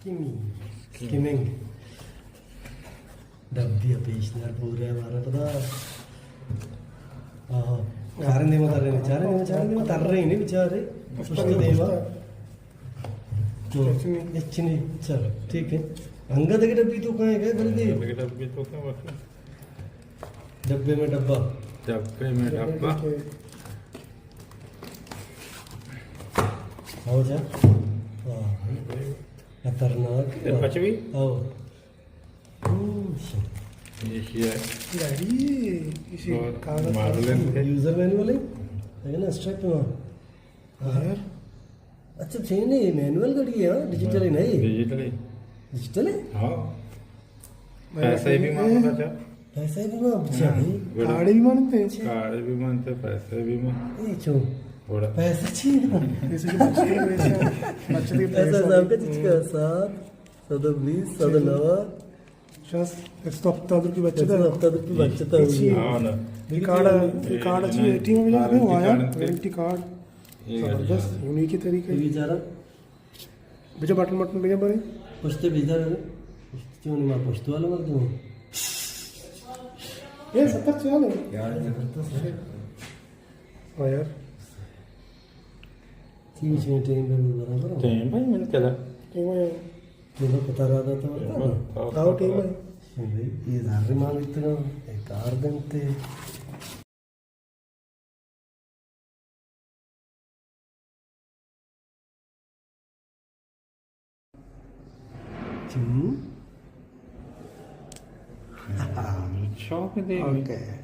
کمی، کمنگ۔ ڈبی ءَ پیش دار، پورے ہمارا پدا۔ آہا۔ چاریں دیما تریں، چاریں دیما، چاریں دیما تریں، نہیں بیچارے۔ پشت دیما۔ تو، اچھا نہیں، چلو، ٹھیک ہے۔ انگت اگے ڈبی تو کہاں ہے، بھر دے۔ انگت اگے ڈبی تو کہاں ہے؟ ڈبے میں ڈبہ۔ ڈبے میں ڈبہ۔ آؤ جا۔ واہ۔ خطرناک۔ یہ پچ بھی؟ آؤ۔ اوہ، شت۔ یہ کیا ہے؟ گاڑی، اسی بہت کاغذ ماڈلن ہے۔ یوزر مینول ہے؟ ہے نا، اسٹریپ میں۔ ہاں۔ یار۔ اچھا، چین ہے، مینول گاڑی ہے، ہاں؟ ڈیجیٹل ہے نہیں؟ ڈیجیٹل ہے۔ ڈیجیٹل ہے؟ ہاں۔ میں پیسے بھی مان بچا۔ پیسے بھی مان بچا۔ ہاں، بڑا۔ گاڑی بھی مانتے ہیں۔ گاڑی بھی مانتے، پیسے بھی مان۔ یہ چو۔ بڑا۔ پیسے چی؟ پیسے کی بچت کی وجہ سے، بچت کی پیسہ۔ پیسہ صاحب کا چیز کا ساتھ، سد بیس، سد نوا۔ شاست، ایک سو ہفتاد روپے بچت ہے۔ ایک سو ہفتاد روپے بچت ہے۔ یہ چی ہے؟ ہاں نا۔ یہ کارڈ، یہ کارڈ اچھی اے ٹی ایم میں جاتے ہیں، وائر، وارنٹی کارڈ۔ یہ زبردست، یونیک ہی طریقہ ہے۔ یہ بیچارہ۔ بچا بٹن، بٹن بجا بھرے۔ پشتے بیچارہ۔ پشتے چون ما پشت والا مردم۔ یہ ستر چیال ہے۔ یار، زبردست ہے۔ ہاں یار۔ تین چھ ٹائم پہ بھی برابر ہو۔ ٹائم بھائی میں نے کہا۔ ٹائم ہے۔ یہ تو پتہ رہا تھا تو ٹائم ہے۔ آؤ، ٹائم ہے۔ بھائی، یہ زر مال اتنا، یہ کار دنتے۔ چون؟ چاپ دے۔ اوکے۔